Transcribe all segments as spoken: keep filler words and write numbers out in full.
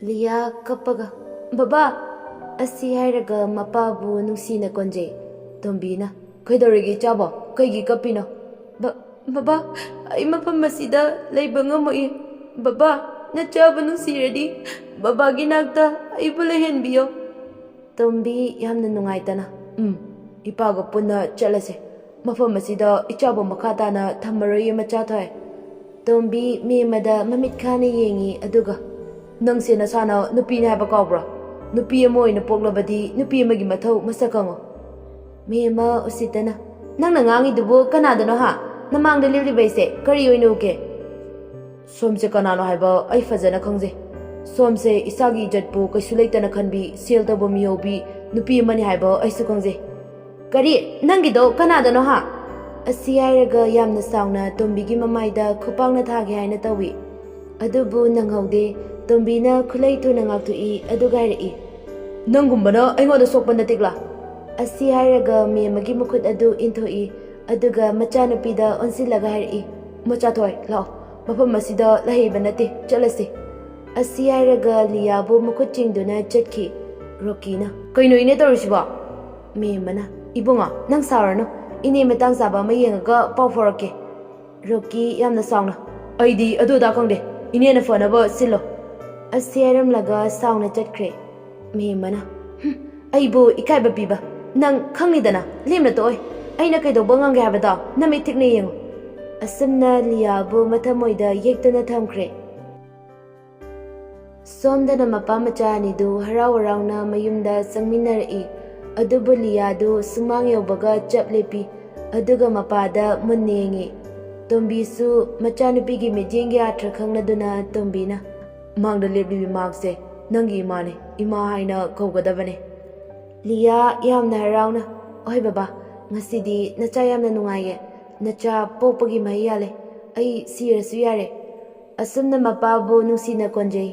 Lia ꯀꯞꯄꯒ, "ꯕꯕꯥ!" ꯑꯁꯤ ꯍꯥꯏꯔꯒ ꯃꯄꯥꯕꯨ ꯅꯨꯡꯁꯤꯅ ꯀꯣꯟꯖꯩ꯫ ꯇꯣꯝꯕꯤꯅ, "ꯀꯩꯗꯧꯔꯒꯦ ꯏꯆꯥꯕꯣ? ꯀꯩꯒꯤ ꯀꯞꯄꯤꯅꯣ?" "ꯕ-, ꯕꯕꯥ, ꯑꯩ ꯃꯐꯝ ꯑꯁꯤꯗ ꯂꯩꯕ ꯉꯝꯃꯣꯏꯌꯦ꯫ ꯕꯕꯥ, ꯅꯆꯥꯕꯨ ꯅꯨꯡꯁꯤꯔꯗꯤ ꯕꯕꯥꯒꯤ ꯅꯥꯛꯇ ꯑꯩꯕꯨ ꯂꯩꯍꯟꯕꯤꯌꯣ꯫" ꯇꯣꯝꯕꯤ ꯌꯥꯝꯅ ꯅꯨꯡꯉꯥꯏꯇꯅ, "ꯎꯝ, ꯏꯄꯥꯒ ꯄꯨꯟꯅ ꯆꯠꯂꯁꯦ꯫ ꯃꯐꯝ ꯑꯁꯤꯗ ꯏꯆꯥꯕꯨ ꯃꯈꯥ ꯇꯥꯅ ꯊꯝꯃꯔꯣꯏꯌꯦ ꯃꯆꯥ ꯊꯣꯏ꯫" ꯇꯣꯝꯕꯤ ꯃꯦꯝꯃꯗ ꯃꯃꯤꯠ ꯈꯥꯅ ꯌꯦꯡꯉꯤ, ꯑꯗꯨꯒ, "ꯅꯪꯁꯦ ꯅꯁꯥꯅ ꯅꯨꯄꯤꯅꯤ ꯍꯥꯏꯕ ꯀꯥꯎꯕ꯭ꯔꯥ? ꯅꯨꯄꯤ ꯑꯃ ꯑꯣꯏꯅ ꯄꯣꯛꯂꯕꯗꯤ ꯅꯨꯄꯤ ꯑꯃꯒꯤ ꯃꯊꯧ ꯃꯁꯛ ꯈꯪꯉꯨ꯫" ꯃꯦꯝꯃ ꯎꯁꯤꯠꯇꯅ, "ꯅꯪꯅ ꯉꯥꯡꯉꯤꯗꯨꯕꯨ ꯀꯅꯥꯗꯅꯣ ꯍꯥ? ꯅꯃꯥꯡꯗ ꯂꯦꯞꯂꯤꯕ ꯑꯩꯁꯦ ꯀꯔꯤ ꯑꯣꯏꯅ ꯎꯒꯦ?" "ꯁꯣꯝꯁꯦ ꯀꯅꯥꯅꯣ ꯍꯥꯏꯕ ꯑꯩ ꯐꯖꯅ ꯈꯪꯖꯩ꯫ ꯁꯣꯝꯁꯦ ꯏꯁꯥꯒꯤ ꯏꯖꯠꯄꯨ ꯀꯩꯁꯨ ꯂꯩꯇꯅ ꯈꯟꯕꯤ, ꯁꯦꯜ ꯇꯧꯕ ꯃꯤꯍꯧꯕꯤ ꯅꯨꯄꯤ ꯑꯃꯅꯤ ꯍꯥꯏꯕ ꯑꯩꯁꯨ ꯈꯪꯖꯩ꯫" "ꯀꯔꯤ? ꯅꯪꯒꯤꯗꯣ ꯀꯅꯥꯗꯅꯣ ꯍꯥ?" ꯑꯁꯤ ꯍꯥꯏꯔꯒ ꯌꯥꯝꯅ ꯁꯥꯎꯅ ꯇꯣꯝꯕꯤꯒꯤ ꯃꯃꯥꯏꯗ ꯈꯨꯄꯥꯛꯅ ꯊꯥꯒꯦ ꯍꯥꯏꯅ ꯇꯧꯏ꯫ ꯑꯗꯨꯕꯨ ꯅꯪꯍꯧꯗꯦ꯫ ꯇꯣꯝꯕꯤꯅ ꯈꯨꯠꯂꯩ ꯊꯨꯅ ꯉꯥꯛꯊꯣꯛꯏ, ꯑꯗꯨꯒ ꯍꯥꯏꯔꯛꯏ, "ꯅꯪꯒꯨꯝꯕꯅ ꯑꯩꯉꯣꯟꯗ ꯁꯣꯛꯄ ꯅꯠꯇꯦꯛꯂꯥ?" ꯑꯁꯤ ꯍꯥꯏꯔꯒ ꯃꯦꯝꯃꯒꯤ ꯃꯈꯨꯠ ꯑꯗꯨ ꯏꯟꯊꯣꯛꯏ, ꯑꯗꯨꯒ ꯃꯆꯥꯅꯨꯄꯤꯗ ꯑꯣꯟꯁꯤꯜꯂꯒ ꯍꯥꯏꯔꯛꯏ, "ꯃꯆꯥ ꯊꯣꯏ, ꯂꯥꯛꯑꯣ, ꯃꯐꯝ ꯑꯁꯤꯗ ꯂꯩꯍꯩꯕ ꯅꯠꯇꯦ, ꯆꯠꯂꯁꯤ꯫" ꯑꯁꯤ ꯍꯥꯏꯔꯒ ꯂꯤꯌꯥꯕꯨ ꯃꯈꯨꯠ ꯆꯤꯡꯗꯨꯅ ꯆꯠꯈꯤ꯫ ꯔꯣꯀꯤꯅ, "ꯀꯩꯅꯣ ꯏꯅꯦ ꯇꯧꯔꯤꯁꯤꯕꯣ?" ꯃꯦꯝꯃꯅ, "ꯏꯕꯨꯡꯉꯣ, ꯅꯪ ꯁꯥꯎꯔꯅꯨ, ꯏꯅꯦ ꯃꯇꯥꯡ ꯆꯥꯕ ꯑꯃ ꯌꯦꯡꯉꯒ ꯄꯥꯎ ꯐꯥꯎꯔꯛꯀꯦ꯫" ꯔꯣꯀꯤ ꯌꯥꯝꯅ ꯁꯥꯎꯅ, "ꯑꯩꯗꯤ ꯑꯗꯨ ꯑꯗꯥ ꯈꯪꯗꯦ, ꯏꯅꯦꯅ ꯐꯅꯕ ꯁꯤꯜꯂꯣ꯫" ꯑꯁꯤ ꯍꯥꯏꯔꯝꯂꯒ ꯁꯥꯎꯅ ꯆꯠꯈ꯭ꯔꯦ꯫ ꯃꯦꯝꯃꯅ, "ꯍꯨꯝ, ꯑꯩꯕꯨ ꯏꯀꯥꯏꯕ ꯄꯤꯕ, ꯅꯪ ꯈꯪꯅꯤꯗꯅ, ꯂꯦꯝꯅ ꯇꯣꯛꯑꯣꯏ꯫ ꯑꯩꯅ ꯀꯩꯗꯧꯕ ꯉꯝꯒꯦ ꯍꯥꯏꯕꯗꯣ ꯅꯃꯤꯠ ꯊꯤꯛꯅ ꯌꯦꯡꯉꯨ꯫" ꯑꯁꯨꯝꯅ ꯂꯤꯌꯥꯕꯨ ꯃꯊꯃꯣꯏꯗ ꯌꯦꯛꯇꯨꯅ ꯊꯝꯈ꯭ꯔꯦ꯫ ꯁꯣꯝꯗꯅ ꯃꯄꯥ ꯃꯆꯥ ꯑꯅꯤꯗꯨ ꯍꯔꯥꯎ ꯍꯔꯥꯎꯅ ꯃꯌꯨꯝꯗ ꯆꯪꯃꯤꯟꯅꯔꯛꯏ꯫ ꯑꯗꯨꯕꯨ ꯂꯤꯌꯥꯗꯨ ꯁꯨꯃꯥꯡ ꯌꯧꯕꯒ ꯆꯞ ꯂꯦꯞꯄꯤ꯫ ꯑꯗꯨꯒ ꯃꯄꯥꯗ ꯃꯨꯟꯅ ꯌꯦꯡꯉꯤ꯫ ꯇꯣꯝꯕꯤꯁꯨ ꯃꯆꯥꯅꯨꯄꯤꯒꯤ ꯃꯤꯠꯌꯦꯡꯒꯤ ꯑꯥꯔꯊ ꯈꯪꯂꯗꯨꯅ ꯇꯣꯝꯕꯤꯅ, "ꯃꯥꯡꯗ ꯂꯦꯞꯂꯤꯕꯤ ꯃꯍꯥꯛꯁꯦ ꯅꯪꯒꯤ ꯏꯃꯥꯅꯦ, ꯏꯃꯥ ꯍꯥꯏꯅ ꯀꯧꯒꯗꯕꯅꯦ꯫" ꯂꯤꯌꯥ ꯌꯥꯝꯅ ꯍꯔꯥꯎꯅ, "ꯑꯣꯏ ꯕꯕꯥ, ꯉꯁꯤꯗꯤ ꯅꯆꯥ ꯌꯥꯝꯅ ꯅꯨꯡꯉꯥꯏꯌꯦ꯫ ꯅꯆꯥ ꯄꯣꯛꯄꯒꯤ ꯃꯍꯩ ꯌꯥꯜꯂꯦ꯫ ꯑꯩ ꯁꯤꯔꯁꯨ ꯌꯥꯔꯦ꯫" ꯑꯁꯨꯝꯅ ꯃꯄꯥꯕꯨ ꯅꯨꯡꯁꯤꯅ ꯀꯣꯟꯖꯩ꯫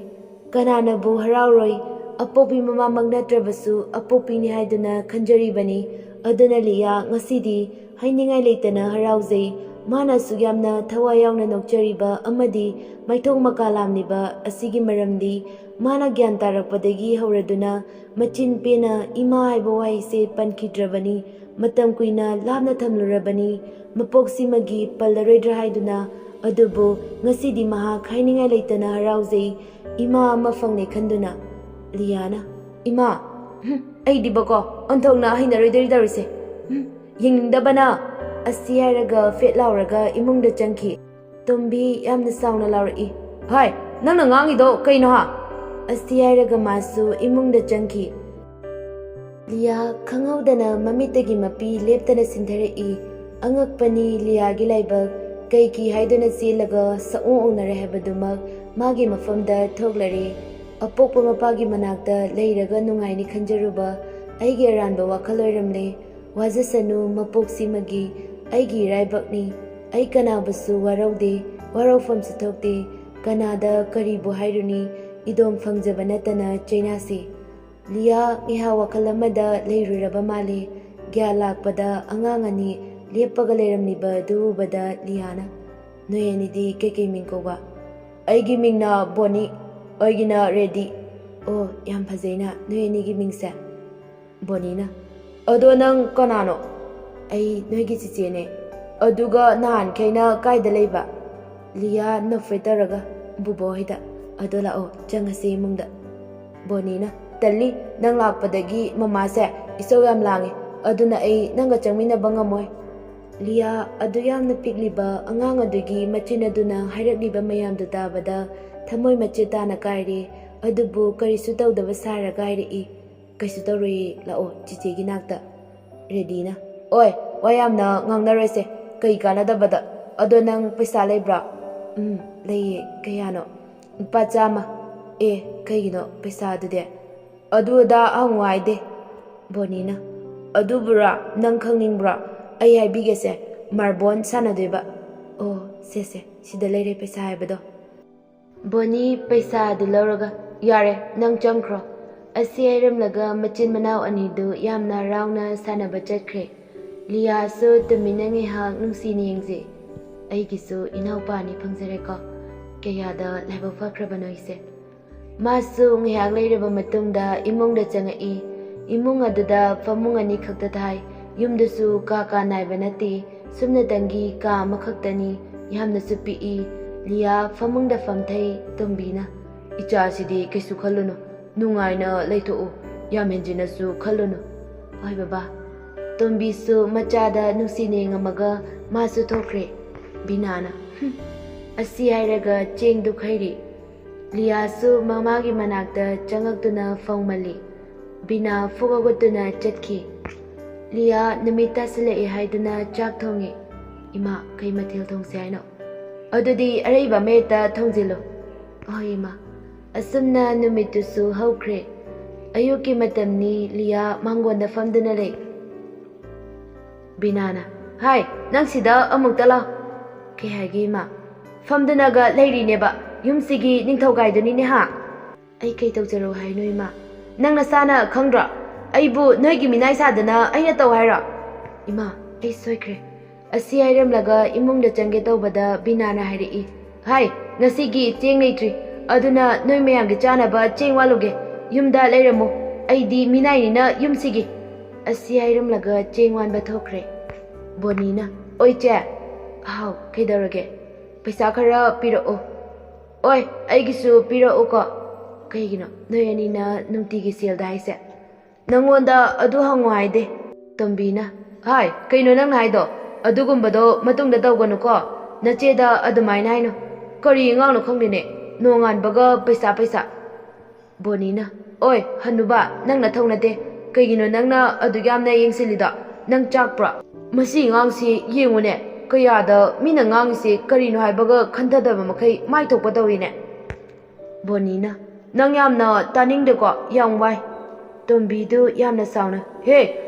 ꯀꯅꯥꯅꯕꯨ ꯍꯔꯥꯎꯔꯣꯏ? ꯑꯄꯣꯛꯄꯤ ꯃꯃꯥꯃꯛ ꯅꯠꯇ꯭ꯔꯕꯁꯨ ꯑꯄꯣꯛꯄꯤꯅꯤ ꯍꯥꯏꯗꯨꯅ ꯈꯟꯖꯔꯤꯕꯅꯤ꯫ ꯑꯗꯨꯅ ꯂꯤꯌꯥ ꯉꯁꯤꯗꯤ ꯍꯥꯏꯅꯤꯡꯉꯥꯏ ꯂꯩꯇꯅ ꯍꯔꯥꯎꯖꯩ꯫ ꯃꯥꯅ ꯑꯁꯨꯛ ꯌꯥꯝꯅ ꯊꯋꯥꯏ ꯌꯥꯎꯅ ꯅꯣꯛꯆꯔꯤꯕ ꯑꯃꯗꯤ ꯃꯥꯏꯊꯣꯡ ꯃꯀꯥ ꯂꯥꯝꯂꯤꯕ ꯑꯁꯤꯒꯤ ꯃꯔꯝꯗꯤ, ꯃꯥꯅ ꯒ꯭ꯌꯥꯟ ꯇꯥꯔꯛꯄꯗꯒꯤ ꯍꯧꯔꯗꯨꯅ ꯃꯆꯤꯟ ꯄꯦꯟꯅ ꯏꯃꯥ ꯍꯥꯏꯕ ꯋꯥꯍꯩꯁꯦ ꯄꯟꯈꯤꯗ꯭ꯔꯕꯅꯤ꯫ ꯃꯇꯝ ꯀꯨꯏꯅ ꯂꯥꯞꯅ ꯊꯝꯂꯨꯔꯕꯅꯤ꯫ ꯃꯄꯣꯛꯁꯤꯃꯒꯤ ꯄꯜꯂꯔꯣꯏꯗ꯭ꯔꯥ ꯍꯥꯏꯗꯨꯅ꯫ ꯑꯗꯨꯕꯨ ꯉꯁꯤꯗꯤ ꯃꯍꯥꯛ ꯍꯥꯏꯅꯤꯡꯉꯥꯏ ꯂꯩꯇꯅ ꯍꯔꯥꯎꯖꯩ꯫ ꯏꯃꯥ ꯑꯃ ꯐꯪꯂꯦ ꯈꯟꯗꯨꯅ꯫ ꯂꯤꯌꯥꯅ, "ꯏꯃꯥ, ꯍꯨꯝ, ꯑꯩꯗꯤꯕꯀꯣ ꯑꯣꯟꯊꯣꯛꯅ ꯍꯩꯅꯔꯣꯏꯗꯧꯔꯤ ꯇꯧꯔꯤꯁꯦ꯫ ꯍꯨꯝ, ꯌꯦꯡꯅꯤꯡꯗꯕꯅ!" ꯑꯁꯤ ꯍꯥꯏꯔꯒ ꯐꯦꯠ ꯂꯥꯎꯔꯒ ꯏꯃꯨꯡꯗ ꯆꯪꯈꯤ꯫ ꯇꯣꯝꯕꯤ ꯌꯥꯝꯅ ꯆꯥꯎꯅ ꯂꯥꯎꯔꯛꯏ, "ꯍꯥꯏ, ꯅꯪꯅ ꯉꯥꯡꯉꯤꯗꯣ ꯀꯩꯅꯣ ꯍꯥ?" ꯑꯁꯤ ꯍꯥꯏꯔꯒ ꯃꯥꯁꯨ ꯏꯃꯨꯡꯗ ꯆꯪꯈꯤ꯫ ꯂꯤꯌꯥ ꯈꯪꯍꯧꯗꯅ ꯃꯃꯤꯠꯇꯒꯤ ꯃꯄꯤ ꯂꯦꯞꯇꯅ ꯁꯤꯟꯊꯔꯛꯏ꯫ ꯑꯉꯛꯄꯅꯤ ꯂꯤꯌꯥꯒꯤ ꯂꯥꯏꯕꯛ꯫ ꯀꯩꯒꯤ ꯍꯥꯏꯗꯨꯅ ꯆꯦꯜꯂꯒ ꯁꯛꯑꯣꯡ ꯑꯣꯡꯅꯔꯦ ꯍꯥꯏꯕꯗꯨꯃꯛ ꯃꯥꯒꯤ ꯃꯐꯝꯗ ꯊꯣꯛꯂꯔꯦ꯫ ꯑꯄꯣꯛꯄ ꯃꯄꯥꯒꯤ ꯃꯅꯥꯛꯇ ꯂꯩꯔꯒ ꯅꯨꯡꯉꯥꯏꯅꯤ ꯈꯟꯖꯔꯨꯕ ꯑꯩꯒꯤ ꯑꯔꯥꯟꯕ ꯋꯥꯈꯜ ꯑꯣꯏꯔꯝꯂꯦ꯫ ꯋꯥꯖꯁꯅꯨ ꯃꯄꯣꯛꯁꯤꯃꯒꯤ ꯑꯩꯒꯤ ꯏꯔꯥꯏꯕꯛꯅꯤ꯫ ꯑꯩ ꯀꯅꯥꯕꯨꯁꯨ ꯋꯥꯔꯧꯗꯦ, ꯋꯥꯔꯧꯐꯝꯁꯨ ꯊꯣꯛꯇꯦ꯫ ꯀꯅꯥꯗ ꯀꯔꯤꯕꯨ ꯍꯥꯏꯔꯨꯅꯤ? ꯏꯗꯣꯝ ꯐꯪꯖꯕ ꯅꯠꯇꯅ ꯆꯩꯅꯥꯁꯤ꯫ ꯂꯤꯌꯥ ꯉꯥꯏꯍꯥꯛ ꯋꯥꯈꯜ ꯑꯃꯗ ꯂꯩꯔꯨꯔꯕ ꯃꯥꯜꯂꯤ꯫ ꯒ꯭ꯌꯥꯟ ꯂꯥꯛꯄꯗ ꯑꯉꯥꯡ ꯑꯅꯤ ꯂꯦꯞꯄꯒ ꯂꯩꯔꯝꯂꯤꯕ ꯑꯗꯨ ꯎꯕꯗ ꯂꯤꯌꯥꯅ, "ꯅꯣꯏ ꯑꯅꯤꯗꯤ ꯀꯩꯀꯩ ꯃꯤꯡ ꯀꯧꯕ?" "ꯑꯩꯒꯤ ꯃꯤꯡꯅ ꯕꯣꯅꯤ, ꯑꯩꯒꯤꯅ ꯔꯦꯗꯤ꯫" "ꯑꯣ, ꯌꯥꯝ ꯐꯖꯩꯅ ꯅꯣꯏ ꯑꯅꯤꯒꯤ ꯃꯤꯡꯁꯦ꯫" ꯕꯣꯅꯤꯅ, "ꯑꯗꯣ ꯅꯪ ꯀꯅꯥꯅꯣ?" "ꯑꯩ ꯅꯣꯏꯒꯤ ꯆꯤꯆꯦꯅꯦ꯫ ꯑꯗꯨꯒ ꯅꯍꯥꯟꯈꯩꯅ ꯀꯥꯏꯗ ꯂꯩꯕ?" ꯂꯤꯌꯥ ꯅꯣꯛꯐꯦꯠ ꯇꯧꯔꯒ, "ꯕꯨꯕꯣ ꯍꯣꯏꯗ꯫ ꯑꯗꯣ ꯂꯥꯛꯑꯣ, ꯆꯪꯉꯁꯤ ꯏꯃꯨꯡꯗ꯫" ꯕꯣꯅꯤꯅ, "ꯇꯜꯂꯤ, ꯅꯪ ꯂꯥꯛꯄꯗꯒꯤ ꯃꯃꯥꯁꯦ ꯏꯁꯧ ꯌꯥꯝ ꯂꯥꯡꯉꯦ, ꯑꯗꯨꯅ ꯑꯩ ꯅꯪꯒ ꯆꯪꯃꯤꯟꯅꯕ ꯉꯝꯃꯣꯏ꯫" ꯂꯤꯌꯥ ꯑꯗꯨ ꯌꯥꯝꯅ ꯄꯤꯛꯂꯤꯕ ꯑꯉꯥꯡ ꯑꯗꯨꯒꯤ ꯃꯆꯤꯟ ꯑꯗꯨꯅ ꯍꯥꯏꯔꯛꯂꯤꯕ ꯃꯌꯥꯝꯗꯨ ꯇꯥꯕꯗ ꯊꯃꯣꯏ ꯃꯆꯦꯠ ꯇꯥꯅ ꯀꯥꯏꯔꯦ꯫ ꯑꯗꯨꯕꯨ ꯀꯔꯤꯁꯨ ꯇꯧꯗꯕ ꯁꯥꯔꯒ ꯍꯥꯏꯔꯛꯏ, "ꯀꯩꯁꯨ ꯇꯧꯔꯣꯏꯌꯦ, ꯂꯥꯛꯑꯣ ꯆꯤꯆꯦꯒꯤ ꯅꯥꯛꯇ꯫" ꯔꯦꯗꯤꯅ, "ꯑꯣꯏ, ꯋꯥ ꯌꯥꯝꯅ ꯉꯥꯡꯅꯔꯣꯏꯁꯦ, ꯀꯩ ꯀꯥꯟꯅꯗꯕꯗ꯫ ꯑꯗꯣ ꯅꯪ ꯄꯩꯁꯥ ꯂꯩꯕ꯭ꯔꯥ?" "ꯎꯝ, ꯂꯩꯌꯦ, ꯀꯌꯥꯅꯣ?" "ꯂꯨꯄꯥ ꯆꯥꯝꯃ꯫ ꯑꯦ, ꯀꯩꯒꯤꯅꯣ ꯄꯩꯁꯥꯗꯨꯗꯤ?" "ꯑꯗꯨ ꯑꯗꯥ ꯍꯪꯉꯨ ꯍꯥꯏꯗꯦ꯫" ꯕꯣꯅꯤꯅ, "ꯑꯗꯨꯕꯨꯔꯥ, ꯅꯪ ꯈꯪꯅꯤꯡꯕ꯭ꯔꯣ? ꯑꯩ ꯍꯥꯏꯕꯤꯒꯦꯁꯦ, ꯃꯥꯔꯕꯣꯟ ꯁꯥꯟꯅꯗꯣꯏꯕ꯫" "ꯑꯣ, ꯁꯦ ꯁꯦ, ꯁꯤꯗ ꯂꯩꯔꯦ ꯄꯩꯁꯥ ꯍꯥꯏꯕꯗꯣ꯫" ꯕꯣꯅꯤ ꯄꯩꯁꯥ ꯑꯗꯨ ꯂꯧꯔꯒ, "ꯌꯥꯔꯦ, ꯅꯪ ꯆꯪꯈ꯭ꯔꯣ꯫" ꯑꯁꯤ ꯍꯥꯏꯔꯝꯂꯒ ꯃꯆꯤꯟ ꯃꯅꯥꯎ ꯑꯅꯤꯗꯨ ꯌꯥꯝꯅ ꯍꯔꯥꯎꯅ ꯁꯥꯟꯅꯕ ꯆꯠꯈ꯭ꯔꯦ꯫ ꯂꯤꯌꯥꯁꯨ ꯇꯨꯃꯤꯟꯅ ꯉꯥꯏꯍꯥꯛ ꯅꯨꯡꯁꯤꯅ ꯌꯦꯡꯖꯩ꯫ ꯑꯩꯒꯤꯁꯨ ꯏꯅꯥꯎꯄꯥ ꯑꯅꯤ ꯐꯪꯖꯔꯦꯀꯣ꯫ ꯀꯌꯥꯗ ꯂꯥꯏꯕꯛ ꯐꯈ꯭ꯔꯕꯅꯣ ꯑꯩꯁꯦ꯫ ꯃꯥꯁꯨ ꯉꯥꯏꯍꯥꯛ ꯂꯩꯔꯕ ꯃꯇꯨꯡꯗ ꯏꯃꯨꯡꯗ ꯆꯪꯉꯛꯏ꯫ ꯏꯃꯨꯡ ꯑꯗꯨꯗ ꯐꯃꯨꯡ ꯑꯅꯤ ꯈꯛꯇ ꯊꯥꯏ꯫ ꯌꯨꯝꯗꯁꯨ ꯀꯥ ꯀꯥ ꯅꯥꯏꯕ ꯅꯠꯇꯦ꯫ ꯁꯨꯞꯅꯇꯪꯒꯤ ꯀꯥ ꯑꯃꯈꯛꯇꯅꯤ꯫ ꯌꯥꯝꯅꯁꯨ ꯄꯤꯛꯏ꯫ ꯂꯤꯌꯥ ꯐꯃꯨꯡꯗ ꯐꯝꯊꯩ꯫ ꯇꯣꯝꯕꯤꯅ, "ꯏꯆꯥꯁꯤꯗꯤ ꯀꯩꯁꯨ ꯈꯜꯂꯨꯅꯨ, ꯅꯨꯡꯉꯥꯏꯅ ꯂꯩꯊꯣꯛꯎ, ꯌꯥꯝ ꯍꯦꯟꯖꯤꯟꯅꯁꯨ ꯈꯜꯂꯨꯅꯨ"꯫ "ꯍꯣꯏ ꯕꯕꯥ"꯫ ꯇꯣꯝꯕꯤꯁꯨ ꯃꯆꯥꯗ ꯅꯨꯡꯁꯤꯅ ꯌꯦꯡꯉꯝꯃꯒ ꯃꯥꯁꯨ ꯊꯣꯛꯈ꯭ꯔꯦ꯫ ꯕꯤꯅꯥꯅ, "ꯍꯨꯝ, ꯑꯁꯤ ꯍꯥꯏꯔꯒ ꯆꯦꯡꯗꯨ ꯈꯩꯔꯤ"꯫ ꯂꯤꯌꯥꯁꯨ ꯃꯃꯥꯒꯤ ꯃꯅꯥꯛꯇ ꯆꯪꯉꯛꯇꯨꯅ ꯐꯧꯃꯜꯂꯤ꯫ ꯕꯤꯅꯥ ꯐꯨꯒꯠꯇꯨꯅ ꯆꯠꯈꯤ꯫ ꯂꯤꯌꯥ ꯅꯨꯃꯤꯠ ꯇꯥꯁꯤꯜꯂꯛꯑꯦ ꯍꯥꯏꯗꯨꯅ ꯆꯥꯛ ꯊꯣꯡꯉꯤ꯫ "ꯏꯃꯥ, ꯀꯩ ꯃꯊꯦꯜ ꯊꯣꯡꯁꯦ ꯍꯥꯏꯅꯣ?" "ꯑꯗꯨꯗꯤ ꯑꯔꯩꯕ ꯑꯃ ꯍꯦꯛꯇ ꯊꯣꯡꯖꯤꯜꯂꯨ"꯫ "ꯍꯣꯏ ꯏꯃꯥ"꯫ ꯑꯁꯨꯝꯅ ꯅꯨꯃꯤꯠꯇꯨꯁꯨ ꯍꯧꯈ꯭ꯔꯦ꯫ ꯑꯌꯨꯛꯀꯤ ꯃꯇꯝꯅꯤ꯫ ꯂꯤꯌꯥ ꯃꯥꯡꯒꯣꯟꯗ ꯐꯝꯗꯨꯅ ꯂꯩ꯫ ꯕꯤꯅꯥꯅ, "ꯍꯥꯏ, ꯅꯪ ꯁꯤꯗ ꯑꯃꯨꯛꯇ ꯂꯥꯎ"꯫ "ꯀꯩ ꯍꯥꯏꯒꯦ ꯏꯃꯥ?" "ꯐꯝꯗꯨꯅꯒ ꯂꯩꯔꯤꯅꯦꯕ, ꯌꯨꯝꯁꯤꯒꯤ ꯅꯤꯡꯊꯧꯀꯥꯏꯗꯨꯅꯤꯅꯦ ꯍꯥ?" "ꯑꯩ ꯀꯩ ꯇꯧꯖꯔꯛꯑꯣ ꯍꯥꯏꯅꯣ ꯏꯃꯥ?" "ꯅꯪ ꯅꯁꯥꯅ ꯈꯪꯗ꯭ꯔꯣ? ꯑꯩꯕꯨ ꯅꯣꯏꯒꯤ ꯃꯤꯅꯥꯏ ꯁꯥꯗꯅ ꯑꯩꯅ ꯇꯧ ꯍꯥꯏꯔꯣ?" "ꯏꯃꯥ, ꯑꯩ ꯁꯣꯏꯈ꯭ꯔꯦ"꯫ ꯑꯁꯤ ꯍꯥꯏꯔꯝꯂꯒ ꯏꯃꯨꯡꯗ ꯆꯪꯒꯦ ꯇꯧꯕꯗ ꯕꯤꯅꯥꯅ ꯍꯥꯏꯔꯛꯏ, "ꯍꯥꯏ, ꯉꯁꯤꯒꯤ ꯆꯦꯡ ꯂꯩꯇ꯭ꯔꯤ, ꯑꯗꯨꯅ ꯅꯣꯏ ꯃꯌꯥꯝꯒꯤ ꯆꯥꯅꯕ ꯆꯦꯡ ꯋꯥꯜꯂꯨꯒꯦ꯫ ꯌꯨꯝꯗ ꯂꯩꯔꯝꯃꯨ, ꯑꯩꯗꯤ ꯃꯤꯅꯥꯏꯅꯤꯅ ꯌꯨꯝꯁꯤꯒꯤ"꯫ ꯑꯁꯤ ꯍꯥꯏꯔꯝꯂꯒ ꯆꯦꯡ ꯋꯥꯟꯕ ꯊꯣꯛꯈ꯭ꯔꯦ꯫ ꯕꯣꯅꯤꯅ, "ꯑꯣꯏ ꯆꯦ"꯫ "ꯍꯥꯎ, ꯀꯩꯗꯧꯔꯒꯦ?" "ꯄꯩꯁꯥ ꯈꯔ ꯄꯤꯔꯛꯑꯣ"꯫ "ꯑꯣꯏ, ꯑꯩꯒꯤꯁꯨ ꯄꯤꯔꯛꯎꯀꯣ"꯫ "ꯀꯩꯒꯤꯅꯣ ꯅꯣꯏ ꯑꯅꯤꯅ ꯅꯨꯡꯇꯤꯒꯤ ꯁꯦꯜꯗ ꯍꯥꯏꯁꯦ?" "ꯅꯪꯉꯣꯟꯗ ꯑꯗꯨ ꯍꯪꯉꯣ ꯍꯥꯏꯗꯦ"꯫ ꯇꯣꯝꯕꯤꯅ, "ꯍꯥꯏ, ꯀꯩꯅꯣ ꯅꯪꯅ ꯍꯥꯏꯗꯣ? ꯑꯗꯨꯒꯨꯝꯕꯗꯣ ꯃꯇꯨꯡꯗ ꯇꯧꯒꯅꯨꯀꯣ꯫ ꯅꯆꯦꯗ ꯑꯗꯨꯃꯥꯏꯅ ꯍꯥꯏꯅꯨ꯫ ꯀꯔꯤ ꯑꯉꯥꯡꯅꯣ ꯈꯪꯗꯦꯅꯦ, ꯅꯣꯡꯉꯥꯟꯕꯒ ꯄꯩꯁꯥ ꯄꯩꯁꯥ"꯫ ꯕꯣꯅꯤꯅ, "ꯑꯣꯏ, ꯍꯅꯨꯕ, ꯅꯪ ꯅꯊꯧ ꯅꯠꯇꯦ꯫ ꯀꯩꯒꯤꯅꯣ ꯅꯪꯅ ꯑꯗꯨꯛ ꯌꯥꯝꯅ ꯌꯦꯡꯁꯤꯜꯂꯤꯗꯣ? ꯅꯪ ꯆꯥꯛꯄ꯭ꯔꯣ? ꯃꯁꯤ ꯑꯉꯥꯡꯁꯤ ꯌꯦꯡꯉꯨꯅꯦ, ꯀꯌꯥꯗ ꯃꯤꯅ ꯉꯥꯡꯉꯤꯁꯦ ꯀꯔꯤꯅꯣ ꯍꯥꯏꯕꯒ ꯈꯟꯊꯗꯕ ꯃꯈꯩ ꯃꯥꯏ ꯊꯣꯛꯄ ꯇꯧꯏꯅꯦ"꯫ ꯕꯣꯅꯤꯅ, "ꯅꯪ ꯌꯥꯝꯅ ꯇꯥꯅꯤꯡꯗꯦꯀꯣ, ꯌꯥꯝ ꯋꯥꯏ"꯫ ꯇꯣꯝꯕꯤꯗꯨ ꯌꯥꯝꯅ ꯁꯥꯎꯅ, "ꯍꯦ!"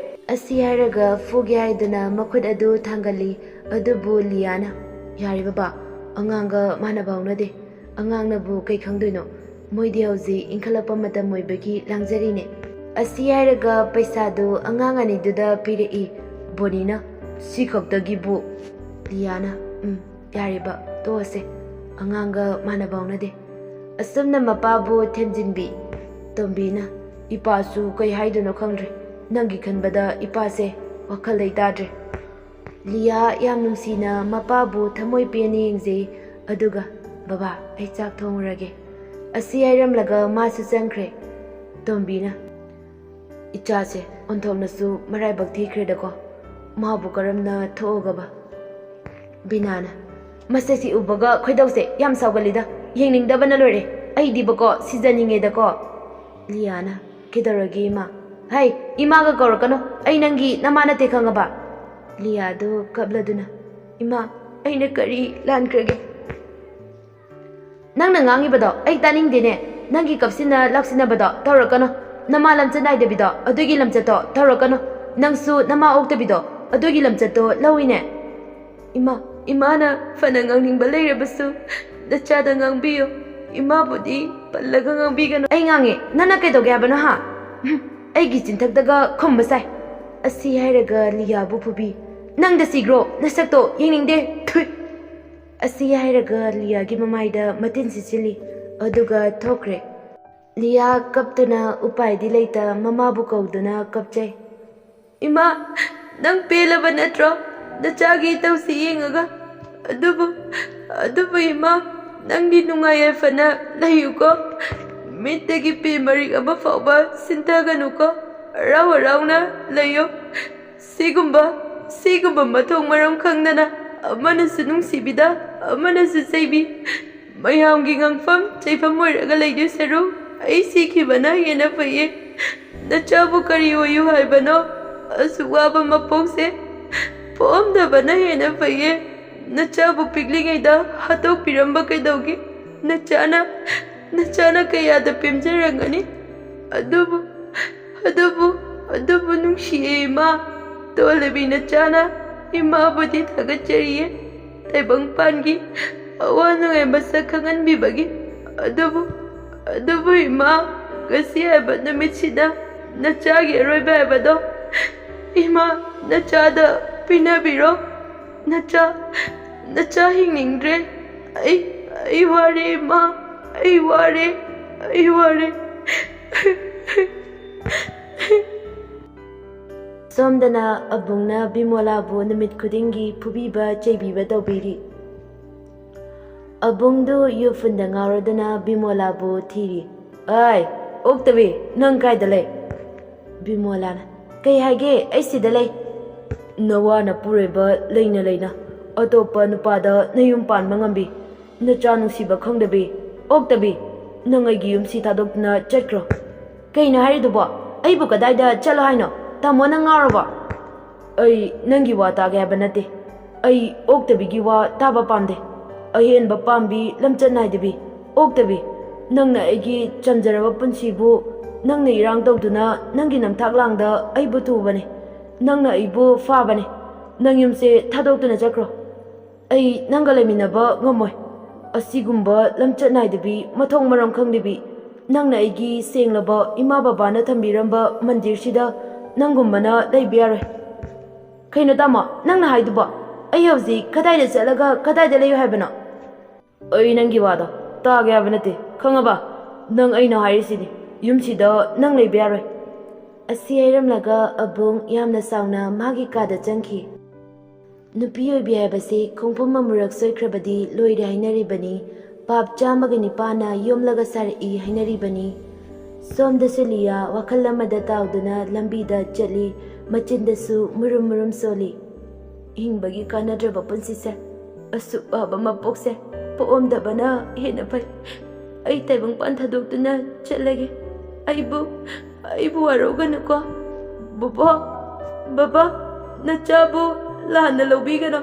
ꯑꯁꯤ ꯍꯥꯏꯔꯒ ꯐꯨꯒꯦ ꯍꯥꯏꯗꯨꯅ ꯃꯈꯨꯠ ꯑꯗꯨ ꯊꯥꯡꯒꯠꯂꯤ꯫ ꯑꯗꯨꯕꯨ ꯂꯤꯌꯥꯅ, "ꯌꯥꯔꯦ ꯕꯕꯥ, ꯑꯉꯥꯡꯒ ꯃꯥꯟꯅꯕ ꯍꯧꯅꯗꯦ꯫ ꯑꯉꯥꯡꯅꯕꯨ ꯀꯩ ꯈꯪꯗꯣꯏꯅꯣ? ꯃꯣꯏꯗꯤ ꯍꯧꯖꯤꯛ ꯏꯟꯈꯠꯂꯛꯄ ꯃꯇꯝ ꯑꯣꯏꯕꯒꯤ ꯂꯥꯡꯖꯔꯤꯅꯦ"꯫ ꯑꯁꯤ ꯍꯥꯏꯔꯒ ꯄꯩꯁꯥꯗꯨ ꯑꯉꯥꯡ ꯑꯅꯤꯗꯨꯗ ꯄꯤꯔꯛꯏ꯫ ꯕꯣꯅꯤꯅ, "ꯁꯤ ꯈꯛꯇꯒꯤꯕꯨ"꯫ ꯂꯤꯌꯥꯅ, ꯎꯝ, ꯌꯥꯔꯦꯕ, ꯇꯣꯛꯑꯁꯦ꯫ ꯑꯉꯥꯡꯒ ꯃꯥꯟꯅꯕ ꯍꯧꯅꯗꯦ꯫ ꯑꯁꯨꯝꯅ ꯃꯄꯥꯕꯨ ꯊꯦꯝꯖꯤꯟꯕꯤ꯫ ꯇꯣꯝꯕꯤꯅ, "ꯏꯄꯥꯁꯨ ꯀꯩ ꯍꯥꯏꯗꯣꯏꯅꯣ ꯈꯪꯗ꯭ꯔꯦ꯫ ꯅꯪꯒꯤ ꯈꯟꯕꯗ ꯏꯄꯥꯁꯦ ꯋꯥꯈꯜ ꯂꯩꯇꯥꯗ꯭ꯔꯦ꯫" ꯂꯤꯌꯥ ꯌꯥꯝ ꯅꯨꯡꯁꯤꯅ ꯃꯄꯥꯕꯨ ꯊꯃꯣꯏ ꯄꯦꯟꯅ ꯌꯦꯡꯖꯩ꯫ ꯑꯗꯨꯒ, "ꯕꯕꯥ, ꯑꯩ ꯆꯥꯛ ꯊꯣꯡꯉꯨꯔꯒꯦ꯫" ꯑꯁꯤ ꯍꯥꯏꯔꯝꯂꯒ ꯃꯥꯁꯨ ꯆꯪꯈ꯭ꯔꯦ꯫ ꯇꯣꯝꯕꯤꯅ, "ꯏꯆꯥꯁꯦ ꯑꯣꯟꯊꯣꯛꯅꯁꯨ ꯃꯔꯥꯏꯕꯛ ꯊꯤꯈ꯭ꯔꯦꯗꯀꯣ꯫ ꯃꯥꯕꯨ ꯀꯔꯝꯅ ꯊꯣꯛꯑꯒꯕ?" ꯕꯤꯅꯥꯅ, "ꯃꯁꯛꯁꯤ ꯎꯕꯒ ꯈꯣꯏꯗꯧꯁꯦ ꯌꯥꯝ ꯁꯥꯎꯒꯠꯂꯤꯗ꯫ ꯌꯦꯡꯅꯤꯡꯗꯕꯅ ꯂꯣꯏꯔꯦ꯫ ꯑꯩꯗꯤꯕꯀꯣ ꯁꯤꯖꯅꯤꯡꯉꯦꯗꯀꯣ꯫" ꯂꯤꯌꯥꯅ, "ꯀꯩꯗꯧꯔꯒꯦ ꯏꯃꯥ?" "ꯍꯩ, ꯏꯃꯥꯒ ꯀꯧꯔꯛꯀꯅꯨ꯫ ꯑꯩ ꯅꯪꯒꯤ ꯅꯃꯥ ꯅꯠꯇꯦ ꯈꯪꯉꯕ?" ꯂꯤꯌꯥꯗꯨ ꯀꯞꯂꯗꯨꯅ, "ꯏꯃꯥ, ꯑꯩꯅ ꯀꯔꯤ ꯂꯥꯟꯈ꯭ꯔꯒꯦ?" "ꯅꯪꯅ ꯉꯥꯡꯉꯤꯕꯗꯣ ꯑꯩ ꯇꯥꯅꯤꯡꯗꯦꯅꯦ꯫ ꯅꯪꯒꯤ ꯀꯞꯁꯤꯟꯅ ꯂꯥꯛꯁꯤꯟꯅꯕꯗꯣ ꯇꯧꯔꯛꯀꯅꯨ꯫ ꯅꯃꯥ ꯂꯝꯆꯠ ꯅꯥꯏꯗꯕꯤꯗꯣ ꯑꯗꯨꯒꯤ ꯂꯝꯆꯠꯇꯣ ꯇꯧꯔꯛꯀꯅꯨ꯫ ꯅꯪꯁꯨ ꯅꯃꯥ ꯑꯣꯛꯇꯕꯤꯗꯣ ꯑꯗꯨꯒꯤ ꯂꯝꯆꯠꯇꯣ ꯂꯧꯏꯅꯦ꯫" "ꯏꯃꯥ, ꯏꯃꯥꯅ ꯐꯅ ꯉꯥꯡꯅꯤꯡꯕ ꯂꯩꯔꯕꯁꯨ ꯅꯆꯥꯗ ꯉꯥꯡꯕꯤꯌꯨ꯫ ꯏꯃꯥꯕꯨꯗꯤ ꯄꯜꯂꯒ ꯉꯥꯡꯕꯤꯒꯅꯨ꯫" "ꯑꯩ ꯉꯥꯡꯉꯦ, ꯅꯪꯅ ꯀꯩꯗꯧꯒꯦ ꯍꯥꯏꯕꯅꯣ ꯍꯥ? ꯎꯝ, ꯑꯩꯒꯤ ꯆꯤꯟꯊꯛꯇꯒ ꯈꯨꯝꯕ ꯁꯥꯏ꯫" ꯑꯁꯤ ꯍꯥꯏꯔꯒ ꯂꯤꯌꯥꯕꯨ ꯐꯨꯕꯤ꯫ "ꯅꯪꯗ ꯁꯤꯈ꯭ꯔꯣ, ꯅꯁꯛꯇꯣ ꯌꯦꯡꯅꯤꯡꯗꯦ꯫ ꯊꯨꯏ!" ꯑꯁꯤ ꯍꯥꯏꯔꯒ ꯂꯤꯌꯥꯒꯤ ꯃꯃꯥꯏꯗ ꯃꯇꯤꯟ ꯁꯤꯠꯆꯤꯜꯂꯤ꯫ ꯑꯗꯨꯒ ꯊꯣꯛꯈ꯭ꯔꯦ꯫ ꯂꯤꯌꯥ ꯀꯞꯇꯨꯅ ꯎꯄꯥꯏꯗꯤ ꯂꯩꯇ ꯃꯃꯥꯕꯨ ꯀꯧꯗꯨꯅ ꯀꯞꯆꯩ꯫ "ꯏꯃꯥ, ꯅꯪ ꯄꯦꯜꯂꯕ ꯅꯠꯇ꯭ꯔꯣ? ꯅꯆꯥꯒꯤ ꯏꯇꯧꯁꯤ ꯌꯦꯡꯉꯒ꯫ ꯑꯗꯨꯕꯨ, ꯑꯗꯨꯕꯨ ꯏꯃꯥ, ꯅꯪꯗꯤ ꯅꯨꯡꯉꯥꯏ ꯌꯥꯏꯐꯅ ꯂꯩꯌꯨꯀꯣ꯫ ꯃꯤꯠꯇꯒꯤ ꯄꯤ ꯃꯔꯤꯛ ꯑꯃ ꯐꯥꯎꯕ ꯁꯤꯟꯊꯒꯅꯨꯀꯣ꯫ ꯍꯔꯥꯎ ꯍꯔꯥꯎꯅ ꯂꯩꯌꯨ꯫ ꯁꯤꯒꯨꯝꯕ, ꯁꯤꯒꯨꯝꯕ ꯃꯊꯣꯡ ꯃꯔꯝ ꯈꯪꯗꯅ ꯑꯃꯅꯁꯨ ꯅꯨꯡꯁꯤꯕꯤꯗ, ꯑꯃꯅꯁꯨ ꯆꯩꯕꯤ, ꯃꯌꯥꯝꯒꯤ ꯉꯥꯡꯐꯝ ꯆꯩꯐꯝ ꯑꯣꯏꯔꯒ ꯂꯩꯗꯣꯏ ꯁꯔꯨꯛ ꯑꯩ ꯁꯤꯈꯤꯕꯅ ꯍꯦꯟꯅ ꯐꯩꯌꯦ꯫ ꯅꯆꯥꯕꯨ ꯀꯔꯤ ꯑꯣꯏꯌꯨ ꯍꯥꯏꯕꯅꯣ? ꯑꯁꯨꯛ ꯋꯥꯕ ꯃꯄꯣꯛꯁꯦ ꯄꯣꯛꯑꯝꯗꯕꯅ ꯍꯦꯟꯅ ꯐꯩꯌꯦ꯫ ꯅꯆꯥꯕꯨ ꯄꯤꯛꯂꯤꯉꯩꯗ ꯍꯥꯠꯇꯣꯛꯄꯤꯔꯝꯕ ꯀꯩꯗꯧꯒꯦ? ꯅꯆꯥꯅ, ꯅꯆꯥꯅ ꯀꯌꯥꯗ ꯄꯦꯟꯖꯔꯝꯒꯅꯤ꯫ ꯑꯗꯨꯕꯨ, ꯑꯗꯨꯕꯨ, ꯑꯗꯨꯕꯨ ꯅꯨꯡꯁꯤꯌꯦ ꯏꯃꯥ꯫ ꯇꯣꯜꯂꯕꯤ ꯅꯆꯥꯅ ꯏꯃꯥꯕꯨꯗꯤ ꯊꯥꯒꯠꯆꯔꯤꯌꯦ, ꯇꯥꯏꯕꯪꯄꯥꯟꯒꯤ ꯑꯋꯥ ꯅꯨꯡꯉꯥꯏ ꯃꯁꯛ ꯈꯪꯍꯟꯕꯤꯕꯒꯤ꯫ ꯑꯗꯨꯕꯨ, ꯑꯗꯨꯕꯨ ꯏꯃꯥ, ꯉꯁꯤ ꯍꯥꯏꯕ ꯅꯨꯃꯤꯠꯁꯤꯗ ꯅꯆꯥꯒꯤ ꯑꯔꯣꯏꯕ ꯍꯥꯏꯕꯗꯣ ꯏꯃꯥ, ꯅꯆꯥꯗ ꯄꯤꯅꯕꯤꯔꯣ꯫ ꯅꯆꯥ, ꯅꯆꯥ ꯍꯤꯡꯅꯤꯡꯗ꯭ꯔꯦ꯫ ꯑꯩ ꯑꯩ ꯋꯥꯔꯦ, ꯏꯃꯥ꯫ ꯑꯩ ꯋꯥꯔꯦ꯫ ꯑꯩ ꯋꯥꯔꯦ꯫ ꯁꯣꯝꯗꯅ ꯑꯕꯨꯡꯅ ꯕꯤꯃꯣꯂꯥꯕꯨ ꯅꯨꯃꯤꯠ ꯈꯨꯗꯤꯡꯒꯤ ꯐꯨꯕꯤꯕ ꯆꯩꯕꯤꯕ ꯇꯧꯕꯤꯔꯤ꯫ ꯑꯕꯨꯡꯗꯨ ꯌꯨ ꯐꯨꯟꯗ ꯉꯥꯎꯔꯗꯨꯅ ꯕꯤꯃꯣꯂꯥꯕꯨ ꯊꯤꯔꯤ꯫ "ꯑꯥꯏ, ꯑꯣꯛꯇꯕꯤ, ꯅꯪ ꯀꯥꯏꯗ ꯂꯩ?" ꯕꯤꯃꯣꯂꯥꯅ, "ꯀꯩ ꯍꯥꯏꯒꯦ? ꯑꯩ ꯁꯤꯗ ꯂꯩ꯫" "ꯅꯋꯥ ꯅꯄꯨꯔꯣꯏꯕ ꯂꯩꯅ ꯂꯩꯅ ꯑꯇꯣꯞꯄ ꯅꯨꯄꯥꯗ ꯅꯌꯨꯝ ꯄꯥꯟꯕ ꯉꯝꯕꯤ, ꯅꯆꯥ ꯅꯨꯡꯁꯤꯕ ꯈꯪꯗꯕꯤ, ꯑꯣꯛꯇꯕꯤ, ꯅꯪ ꯑꯩꯒꯤ ꯌꯨꯝꯁꯤ ꯊꯥꯗꯣꯛꯇꯨꯅ ꯆꯠꯈ꯭ꯔꯣ꯫" "ꯀꯩꯅꯣ ꯍꯥꯏꯔꯤꯗꯨꯕꯣ? ꯑꯩꯕꯨ ꯀꯗꯥꯏꯗ ꯆꯠꯂꯣ ꯍꯥꯏꯅꯣ? ꯇꯥꯃꯣ, ꯅꯪ ꯉꯥꯎꯔꯕꯣ?" "ꯑꯩ ꯅꯪꯒꯤ ꯋꯥ ꯇꯥꯒꯦ ꯍꯥꯏꯕ ꯅꯠꯇꯦ꯫ ꯑꯩ ꯑꯣꯛꯇꯕꯤꯒꯤ ꯋꯥ ꯇꯥꯕ ꯄꯥꯝꯗꯦ꯫ ꯑꯍꯦꯟꯕ ꯄꯥꯝꯕꯤ, ꯂꯝꯆꯠ ꯅꯥꯏꯗꯕꯤ, ꯑꯣꯛꯇꯕꯤ, ꯅꯪꯅ ꯑꯩꯒꯤ ꯆꯝꯖꯔꯕ ꯄꯨꯟꯁꯤꯕꯨ ꯅꯪꯅ ꯏꯔꯥꯡ ꯇꯧꯗꯨꯅ ꯅꯪꯒꯤ ꯅꯝꯊꯥꯛ ꯂꯥꯡꯗ ꯑꯩꯕꯨ ꯊꯨꯕꯅꯦ꯫ ꯅꯪꯅ ꯑꯩꯕꯨ ꯐꯥꯕꯅꯦ꯫ ꯅꯪ ꯌꯨꯝꯁꯦ ꯊꯥꯗꯣꯛꯇꯨꯅ ꯆꯠꯈ꯭ꯔꯣ꯫ ꯑꯩ ꯅꯪꯒ ꯂꯩꯃꯤꯟꯅꯕ ꯉꯝꯃꯣꯏ꯫ ꯑꯁꯤꯒꯨꯝꯕ ꯂꯝꯆꯠ ꯅꯥꯏꯗꯕꯤ, ꯃꯊꯣꯡ ꯃꯔꯝ ꯈꯪꯗꯕꯤ, ꯅꯪꯅ ꯑꯩꯒꯤ ꯁꯦꯡꯂꯕ ꯏꯃꯥ ꯕꯕꯥꯅ ꯊꯝꯕꯤꯔꯝꯕ ꯃꯟꯗꯤꯔꯁꯤꯗ ꯅꯪꯒꯨꯝꯕꯅ ꯂꯩꯕ ꯌꯥꯔꯣꯏ꯫" "ꯀꯩꯅꯣ ꯇꯥꯃꯣ, ꯅꯪꯅ ꯍꯥꯏꯗꯨꯕꯣ? ꯑꯩ ꯍꯧꯖꯤꯛ ꯀꯗꯥꯏꯗ ꯆꯠꯂꯒ ꯀꯗꯥꯏꯗ ꯂꯩꯌꯨ ꯍꯥꯏꯕꯅꯣ?" "ꯑꯩ ꯅꯪꯒꯤ ꯋꯥꯗꯣ ꯇꯥꯒꯦ ꯍꯥꯏꯕ ꯅꯠꯇꯦ, ꯈꯪꯉꯕ? ꯅꯪ ꯑꯩꯅ ꯍꯥꯏꯔꯤꯁꯤꯅꯤ, ꯌꯨꯝꯁꯤꯗ ꯅꯪ ꯂꯩꯕ ꯌꯥꯔꯣꯏ꯫" ꯑꯁꯤ ꯍꯥꯏꯔꯝꯂꯒ ꯑꯕꯨꯡ ꯌꯥꯝꯅ ꯁꯥꯎꯅ ꯃꯥꯒꯤ ꯀꯥꯗ ꯆꯪꯈꯤ꯫ ꯅꯨꯄꯤ ꯑꯣꯏꯕꯤ ꯍꯥꯏꯕꯁꯤ ꯈꯣꯡꯐꯝ ꯑꯃꯨꯔꯛ ꯁꯣꯏꯈ꯭ꯔꯕꯗꯤ ꯂꯣꯏꯔꯦ ꯍꯥꯏꯅꯔꯤꯕꯅꯤ꯫ ꯄꯥꯞ ꯆꯥꯝꯃꯒ ꯅꯤꯄꯥꯟꯅ ꯌꯣꯝꯂꯒ ꯁꯥꯔꯛꯏ ꯍꯥꯏꯅꯔꯤꯕꯅꯤ꯫ ꯁꯣꯝꯗꯁꯨ ꯂꯤꯌꯥ ꯋꯥꯈꯜ ꯑꯃꯗ ꯇꯥꯎꯗꯨꯅ ꯂꯝꯕꯤꯗ ꯆꯠꯂꯤ, ꯃꯆꯤꯟꯗꯁꯨ ꯃꯨꯔꯨꯝ ꯃꯨꯔꯨꯝ ꯁꯣꯜꯂꯤ꯫ "ꯍꯤꯡꯕꯒꯤ ꯀꯥꯟꯅꯗ꯭ꯔꯕ ꯄꯨꯟꯁꯤꯁꯦ, ꯑꯁꯨꯛ ꯋꯥꯕ ꯃꯄꯣꯛꯁꯦ ꯄꯣꯛꯑꯝꯗꯕꯅ ꯍꯦꯟꯅ ꯐꯩ꯫ ꯑꯩ ꯇꯥꯏꯕꯪꯄꯥꯟ ꯊꯥꯗꯣꯛꯇꯨꯅ ꯆꯠꯂꯒꯦ꯫ ꯑꯩꯕꯨ, ꯑꯩꯕꯨ ꯋꯥꯔꯧꯒꯅꯨꯀꯣ꯫ ꯕꯣꯕꯣ, ꯕꯕꯥ, ꯅꯆꯥꯕꯨ ꯂꯥꯟꯅ ꯂꯧꯕꯤꯒꯅꯨ꯫